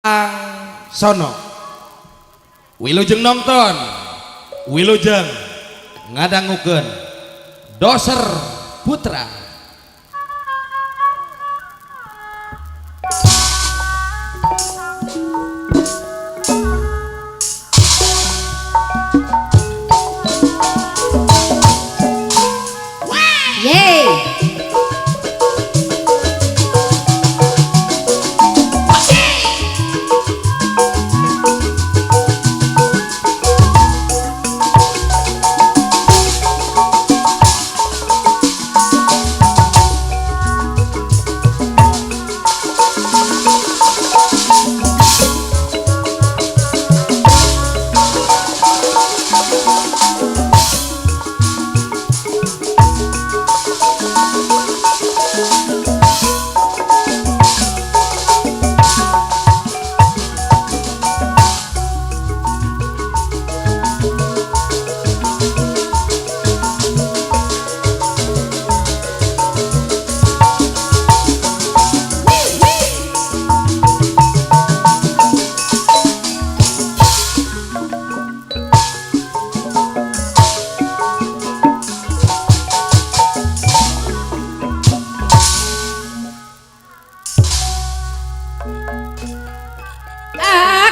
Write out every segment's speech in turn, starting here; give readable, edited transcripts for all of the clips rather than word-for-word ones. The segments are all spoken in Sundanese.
Sono. Wilujeng nonton, wilujeng ngadangukeun Doser Putra. Yeay.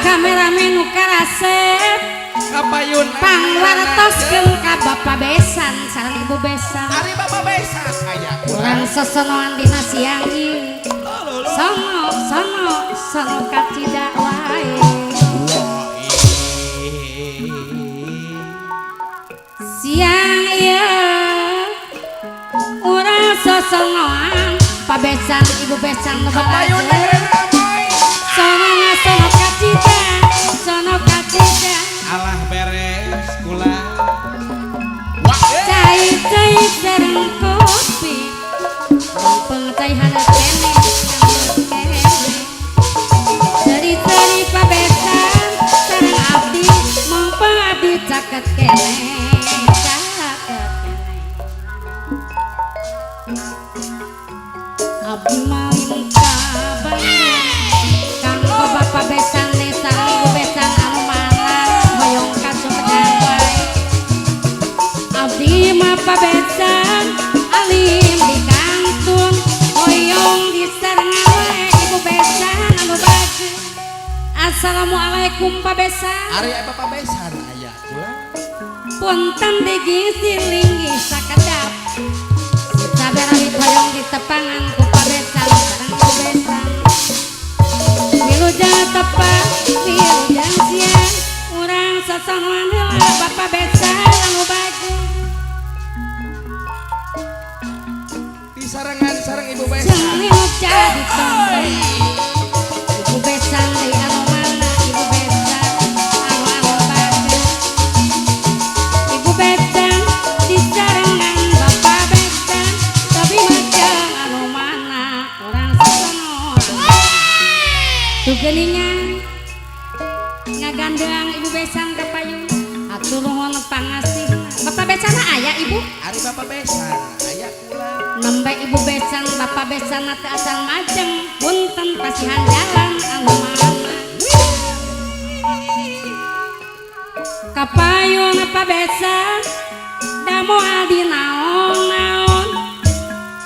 Kameramen nu karasep Kapayun pangwartoskeun ka Bapak Besan sareng Ibu Besan. Ari Bapak Besan aya urang sosonoan dina siang ieu. Sono sono sono kacida wae. Siang ieu urang sosonoan Pak Besan Ibu Besan nu Kapayun sono sono kacida sono kacida alah beres kula cai cai sareng kopi mumpung cai haneut keneh kene ceri ceri Pak Besan sareng abdi mumpung abdi caket keneh caket keneh abdi malin ka Bandung kanggo Bapak Besan sareng Ibu Besan anu mana hoyong ka Sumedang wae. Abdi mah Pak Besan alim di kantun hoyong disarengan wae Ibu Besan anu bagus. Assalamualaikum Pak Besan. Ari Bapak Besan aya kula. Punten digisi linggih sakedap saberawit hoyong ditepangan ku Pak Besan sareng Ibu Besan. Wilujeng tepang wilujeng siang urang sosonoan heula Bapak Besan anu bagus. Disarengan sareng Ibu Besan. Jeung jadi tonton Ibu Besan deui anu mana Ibu Besan anu anu bagus. Ibu Besan disarengan Bapak Besan tapi majeng anu mana urang sosonoan. Tuh geuningan ngagandeng Ibu Besan ka payun hatur nuhun pangasihna. Bapak Besan aya Ibu? Ari Bapak Besan aya kula. Nembe Ibu Besan Bapak Besan teu acan majeng punten pasihan jalan anu mana. Kapayun Pak Besan da moal dinaon-naon.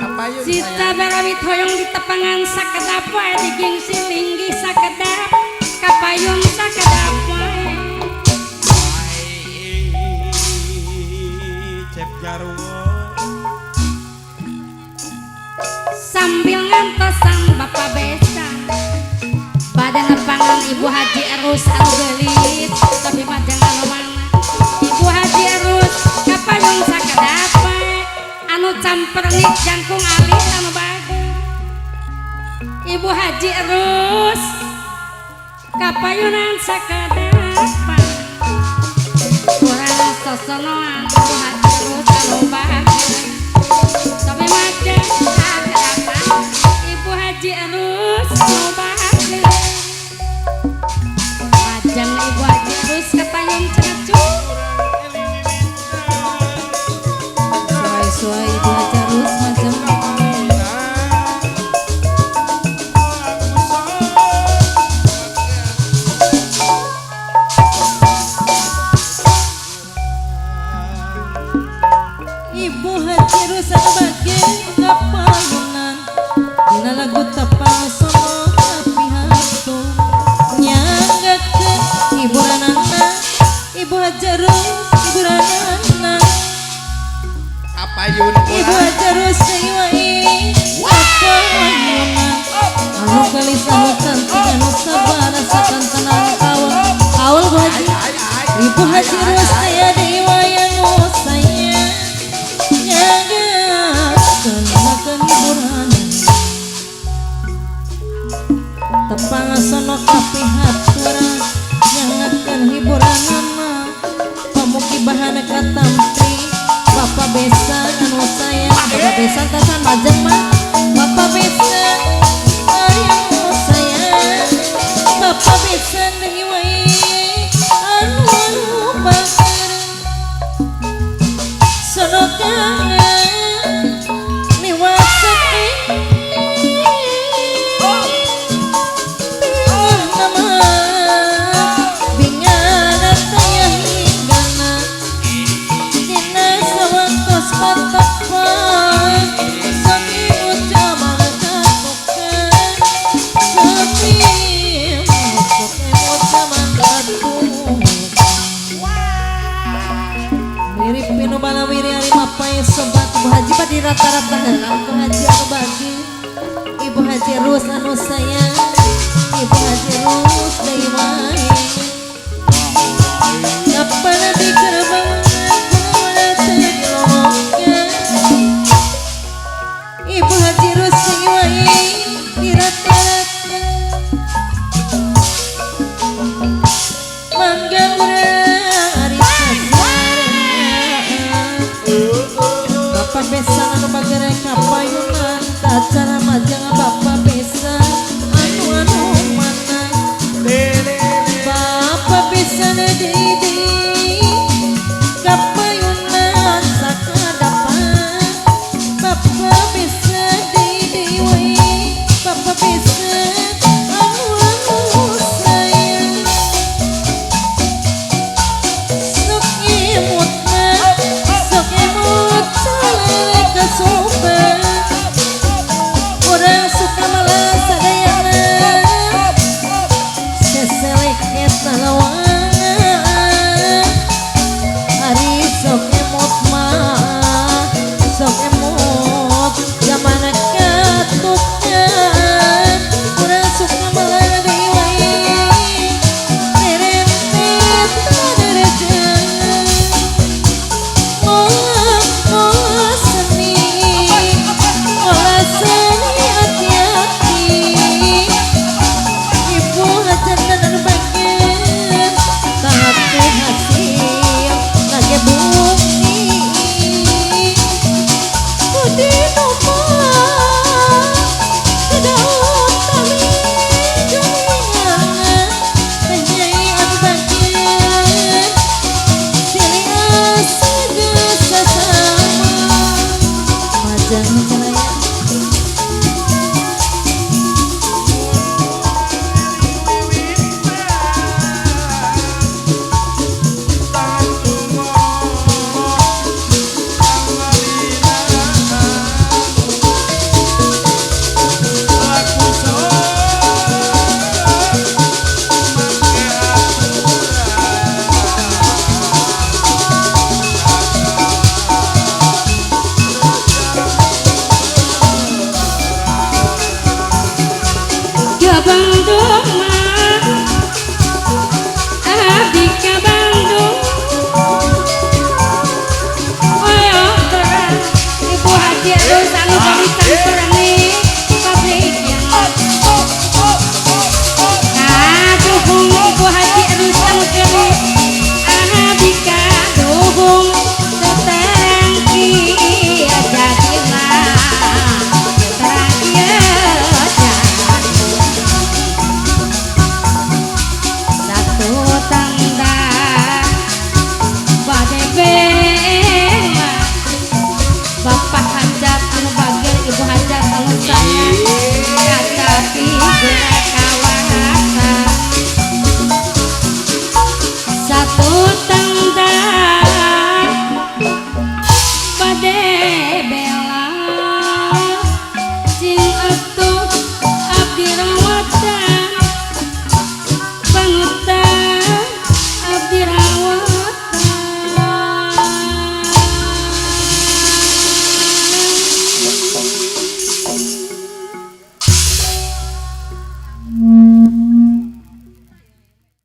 Kapayun Sita berawit hoyong ditepangan sakedap wae digingsi linggih sakedap kapayun sakedap wae. Cep jarwo sambil ngantosan Bapak Besan badan nepangan Ibu Haji Erus anu geulis tapi majeng anu mana. Ibu Haji Erus kapayun sakedap wae anu campernik jangkung alit anu bagus. Ibu Haji Erus kapayunan sakedap urang sosonoan Ibu Haji Erus anu bagus tapi majeng sakedapan Ibu Haji Erus anu bagus. Majeng Ibu Haji Erus kapayun cengecu Suai-suai Ibu Haji Erus majeng. Haji Rus hiburanana Kapayun Ibu Haji Rus deui wae kapayuna anu gelis anu cantik anu sabar sakantenan kaul kaul Bu Haji Ibu Haji Rus aya deui wae anu sayang nyagaskeun makan hiburan tepang sono kapihaturan nyangakeun hiburanana pamuki bahana katampi Bapak besan anu sayang Bapak besan tasan majeng mah Bapak besan anu sayang Bapak besan deui wae anu anu bager sono kangen liwat sepi sobat Ibu Haji pada rata-rata heula Ibu Haji anu bagi Ibu Haji Rus anu sayang Ibu Haji Rus deui wae kapan di gerbang teu dilomongkeun Ibu Haji Rus deui wae di rata-rata mangga urang ari Bapak besan anu bagere kapayunan acara majang Bapak besan anu anu mana Bapak besan deui kapayunan sakadapan Bapak besan deui we Bapak besan anu anu sayang sok imutna sok imut kasupan urang suka malah sadayana seselek eta lawangan ari sok emot mah sok emot zaman katukan urang suka malah deui wae nerempet derejeng molah seni molah seni hati-hati Ibu hajanan anu bager tahap hasil lage bukti Budi nupa kedaun tali jumingan teh nyai anu bager silih asih geus sasama majang caraya Ke Bandung mah abdi ka Bandung oyo terang Ibu Haji Rus anu barisan perni pabrik yang kaduhung Ibu Haji Rus anu geulis abdi kaduhung terang kieu jadina terang kieu jadi satu tanda bade bema Bapak hajat anu bager Ibu hajat anu sayang kacapi geura kawasa satu tanda bade bela cing atuh abdi rawatan.